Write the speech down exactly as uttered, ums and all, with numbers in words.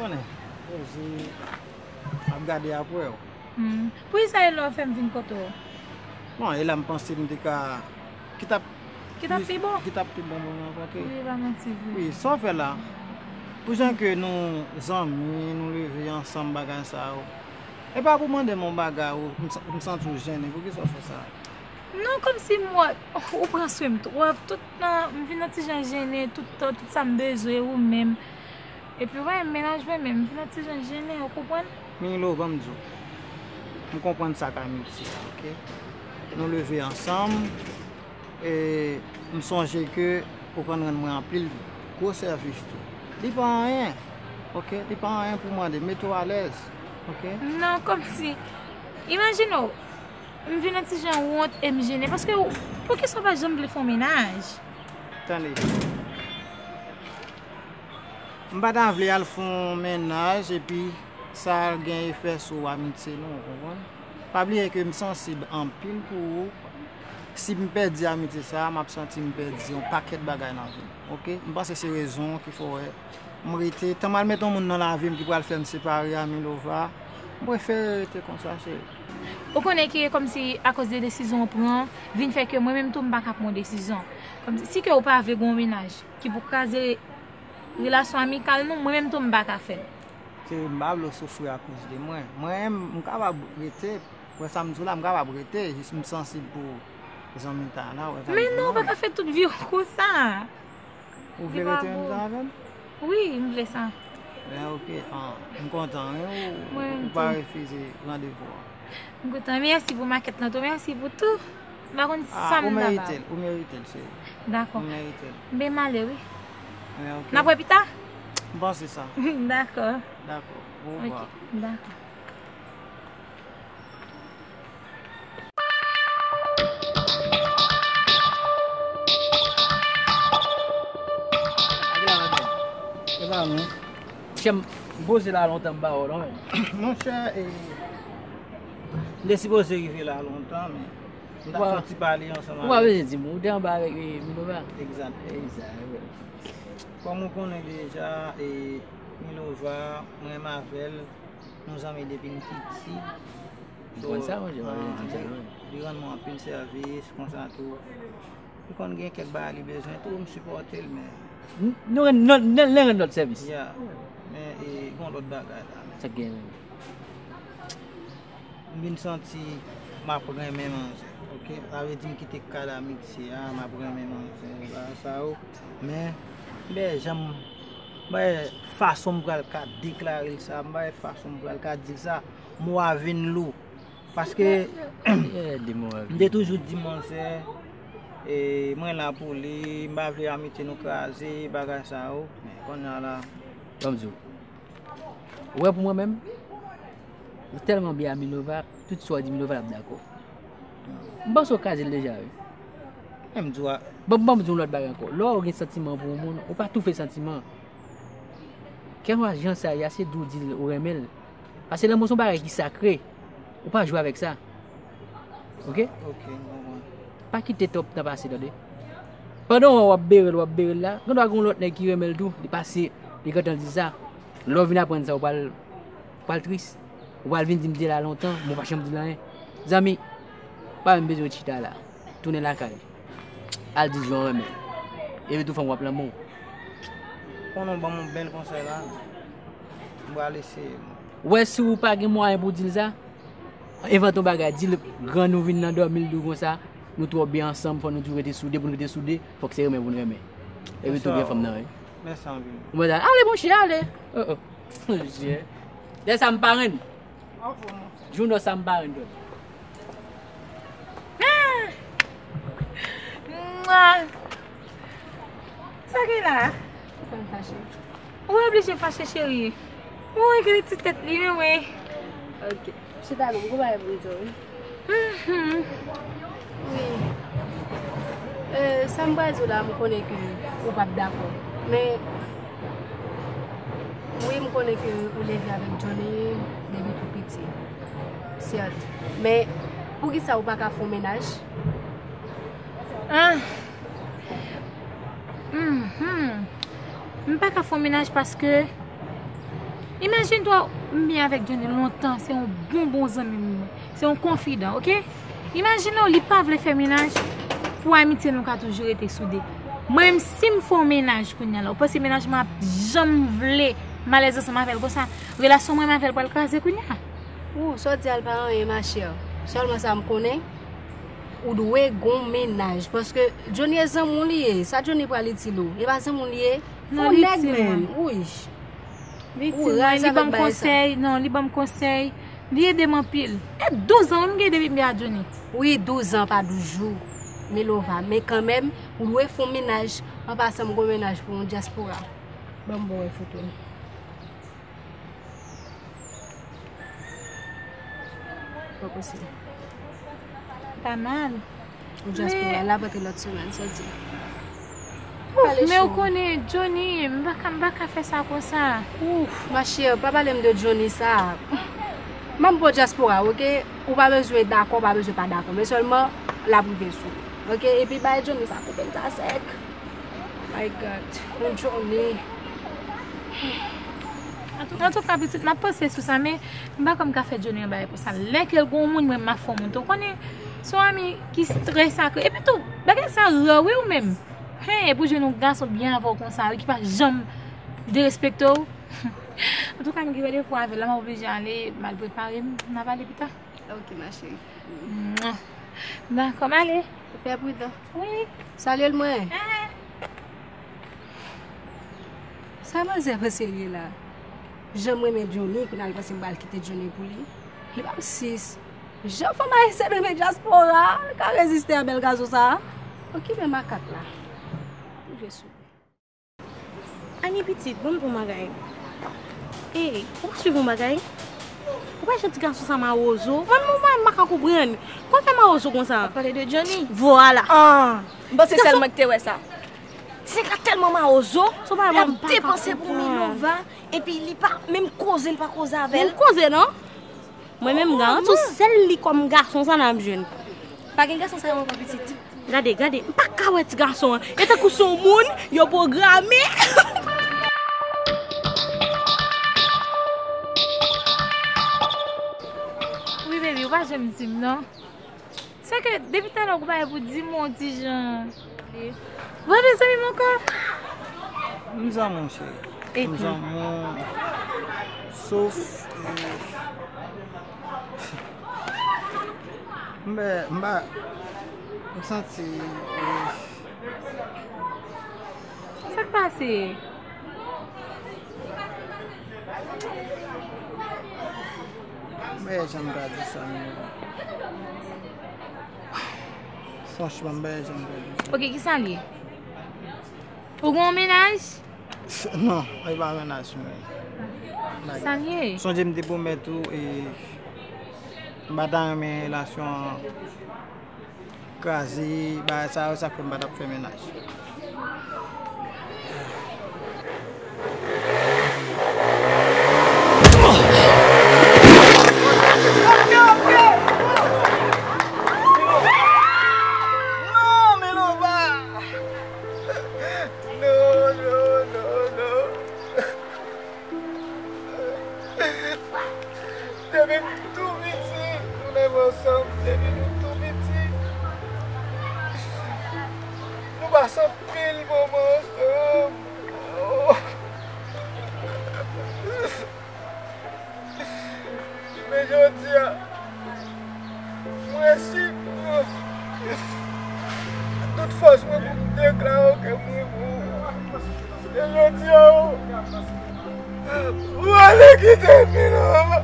Konnen, Rosie ap gade apre w. Hmm. Poukisa e lè w fè m vin kote w? Bon, e la m panse m te ka, ki t ap Ki t ap pi bon? Ki t ap pi bon pou nou rankontre. Wi, pa manti vre. Wi, sa w fè la? Pou jan ke nou zanmi, nou leve ansanm, bagay sa yo. E pa pou mande m yon bagay, ou, m sa- m santi w jennen, poukisa w fè sa? Non, kòmsi m wè, ou pran swen m twòp, tout nan, m vin yon ti jan jennen, tout tan, tout sa m bezwen, ou menm. Epi, w wè, mennaj mwen menm, m vin yon ti jan jennen, ou konprann? Milo, ban m di w. M konprann sa k amiti a, oke? Nou leve ansanm, e m sonje ke ou konn rann mwen anpil gwo sèvis tou. Li pa anyen, oke? Li pa anyen pou mande, mete w alèz, oke? Non, kòmsi, imajine w, m vin yon ti jan wont e m jennen, paske w, poukisa w pa janm vle fè yon mennaj? Tande. M pa ta vle al fè yon mennaj epi sa al gen efè sou amitye nou, ou konprann? Pa bliye ke m sansib anpil pou ou. Si m pèdi amitye sa a, m ap santi m pèdi yon pakèt bagay nan vi m, oke? M panse se rezon ki fè w wè m rete. Tan m al mete yon moun nan lavi m ki pral fè m separe a, Milova, m prefere rete konsa, cheri. Ou konnen ke kòmsi akoz de desizyon w pran, vin fè ke mwen menm tou m pa ka pran yon desizyon. Kòmsi, si ke w pa vle gen yon mennaj ki pou kraze relasyon amikal nou, mwen menm tou m pa ka fè l. Se m pa vle w soufri akoz de mwen. Mwen, m kapab rete, wè sa m di w la, m kapab rete, jis m sansib pou zanmitay la, wè sa m di w la. Men non, ou pa ka fè tout vi w konsa. Ou vle rete menm jan avè m? Wi, m vle sa. Ben, oke, ah, m kontan, wi, ou, ou pa refize randevou an. M kontan. Mèsi pou makèt lan tou. Mèsi pou tou. M pa konn sa m ta ba w. Ah, ou merite l, ou merite l, cheri. Dakò. Ou merite l. Ben, m ale, wi. N ap wè pita? M panse sa. Dakò. Dakò. Ovwa. Ok, dakò. Chè m, m poze la lontan m pa wè w non. Monchè, e, m te sipoze rive la lontan, men m t ap fè yon ti pale ansanm avè w. Ou pa bezwen di m, ou te anba avèk, e, Milova? Egzat. Egzat, wi. Kòm ou konnen deja, e, Milova, mwen renmen avè l, nou zanmi depi m piti. M konn sa, monchè, pa bezwen di m sa non. Li rann mwen anpil sèvis, konsa tou. Li konn gen kèk bagay li bezwen tou, m sipòte l, men. N-, nou rann, nou, nou, nou rann lòt sèvis. Ya. Men, e, gen yon lòt bagay la, men. Sa k gen menm? M vin santi m ap renmen manzè, oke? Sa vle di m kite kad amitye a, m ap renmen manzè, bagay sa yo. Men, m pa janm, m pa fason m pral ka deklare l sa, m pa fason m pral ka di l sa. Mo a vin lou. Paske, m te toujou di manzè, e, mwen la pou li, m pa vle amitye nou kraze, bagay sa yo. Men, kounye a la. Ban m di w. Ou wè pou mwen menm, ou tèlman byen a Milova, tout sa w di Milova, l ap dakò. M panse w kraze l deja, wi. Men m di w a. Bon, ban m di w yon lòt bagay ankò. Lè w gen santiman pou yon moun, ou pa toufe santiman. Kèlkeswa jan sa ye a, se di w di l ou renmen l. Paske lanmou se yon bagay ki sakre. Ou pa jwe avèk sa. Oke? Oke, m konprann. Pa kite twòp tan pase, tande. Pandan w wè w ap bere l, w ap bere l la, gendwa gen yon lòt nèg ki renmen l tou, li pase, li gentan di sa. Lè w vin aprann sa, ou pral, ou pral tris. Ou pral vin di m te la lontan, men w pa janm di l anyen. Zanmi, pa menm bezwen chita la. Tounen lakay. Al di Jòn renmen. Epi tou fanm w ap lanmou. Konnen w ban m yon bèl konsèy la. M pral eseye, mwen. Wè si w pa gen mwayen pou w di l sa, envante yon bagay, di l, grann nou vin nan dòmi l di w konsa, nou twò byen ansanm, fò nou toujou rete soude, pou n rete soude, fòk se renmen pou n renmen. Epi tou gen fanm nan, wi. Mèsi anpil. Ou mèt ale, monchè, ale. Oh, oh. Monchè. Dèyè sa, m parenn. Jou nò sa m pa renn dòt. Ah! Mwa! Sa gen la? Ou fè m fache. Ou oblije fache, cheri. Ou wè ki ti tèt li, men wi. Ok. Chita non, m gon bagay pou m di w, wi. Mhm. Wi. Euh, sa m pral di w la, m konnen ke ou p ap dakò. Men, wi, m konnen ke ou leve avèk Johnny depi tou piti. Sèt. Men, poukisa ou pa ka fè yon mennaj? Ah. Mhm. M pa ka fè yon mennaj paske, Imajine twa, m byen avèk Johnny lontan, se yon bon bon zanmi m, se yon konfidan, oke? Imajine w, li pa vle fè mennaj pou amitye nou ka toujou rete soude. Mwen menm, si m fè yon mennaj kounye a la, ou panse mennaj mwen ap janm vle m alèz ansanm avè l konsa? Relasyon mwen menm avè l pral kraze kounye a. Ou, sa w di a l pa anyen, ma chère. Sèlman sa m konnen, ou dwe gon mennaj. Paske Johnny e zanmi w li ye. Sa Johnny pral itil ou? E pa zanmi w li ye? Fò nèg menm. Wi. Li itil mwen, li ban m konsèy. Non, li ban m konsèy. Li ede m anpil. E douz an wi m gen depi m gen ak Johnny. Wi, douz an pa douz jou. Milova, men kanmenm, ou dwe fè yon mennaj. An pasan, m gon mennaj pou yon dyaspora. Ban m ba w wè foto l. Pa posib. Pa mal. Ou dyaspora, l ap rantre lòt semèn, sa w di? Ouf, men ou konnen, Johnny, m pa ka, m pa ka fè sa konsa. Ouf, ma chère, pa pale m de Johnny sa. M ap ba w dyaspora, oke? Ou pa bezwen dakò, ou pa bezwen pa dakò, men sèlman l ap rive sou ou, oke? Epi bay Johnny sa koupe l sa sèk. My God, yon Johnny. Antouka, pitit, m ap panse sou sa, men m pa kwè m ka fè Johnny yon bagay konsa. Lè ke l gon moun, mwen, m ap fè yon moun tou. Ou konnen, se yon ami ki trè sakre. Epi tou, bagay sa rè, wi, ou menm. Hen, epi w jwenn yon gason byen avè w konsa, wi, ki pa janm derespekte w. Antouka, m gen randevou avè l la, m oblije ale, m al prepare m, n a pale pita. Ok, ma chérie. Mwa. Dakò, m ale. Fè pridan. Wi. Salye l mwen. Sa manzè panse l ye la? Jan m renmen Johnny, kounye a l panse m pral kite Johnny pou li. Li pa sis. Jan fanm ayisyèn renmen dyaspora, l ka reziste a bèl gason sa. Okipe makak la. Rive sou. Ani pitit, ban m di w yon bagay. Ey, ou pa swiv yon bagay? Ou pa jan ti gason sa mawozo? Mwen, mwen, mwen, m pa ka konprann. Kòman fè mawozo konsa? W ap pale de Johnny? Vwala. Ah, m panse sèl mwen ki te wè sa. Ti nèg la tèlman mawozo, l ap depanse pou Milova, epi li pa menm koze, li pa koze avè l. Menm koze, non? Mwen menm, m garanti w, sèl li kòm gason sa n ap jwenn. Pa gen gason sa yo ankò, pitit. Gade, gade, m pa ka wè ti gason an. E tankou se yon moun yo pwograme. Wi, baby, ou pa janm di m, non. Se ke depi talè ou gen bagay pou di m, yon ti jan. Bon, mezanmi, mon kò. M zanmi w, cheri. M zanmi w. Sof, eh, m pa, m pa, m santi, eh, Sa k pase? M pa janm ka di sa, non. Franchman, m pa janm ka di sa. Ok, kisa l ye? Ou gen yon mennaj? Non, e pa mennaj mwen. Sa l ye? Sonje m te pwomèt ou e m pa ta renmen relasyon an kraze, bagay sa yo, sa fè m pa t ap fè mennaj. Non, Milova! Non, non, non, non. Depi m tou piti, nou leve ansanm. Depi nou tou piti, nou pase anpil moman ansanm. Oh. Men jodi a, mwen resi pran tout fòs mwen pou m deklare ke m renmen w. E jodi a, ou, ou ale kite m, Milova.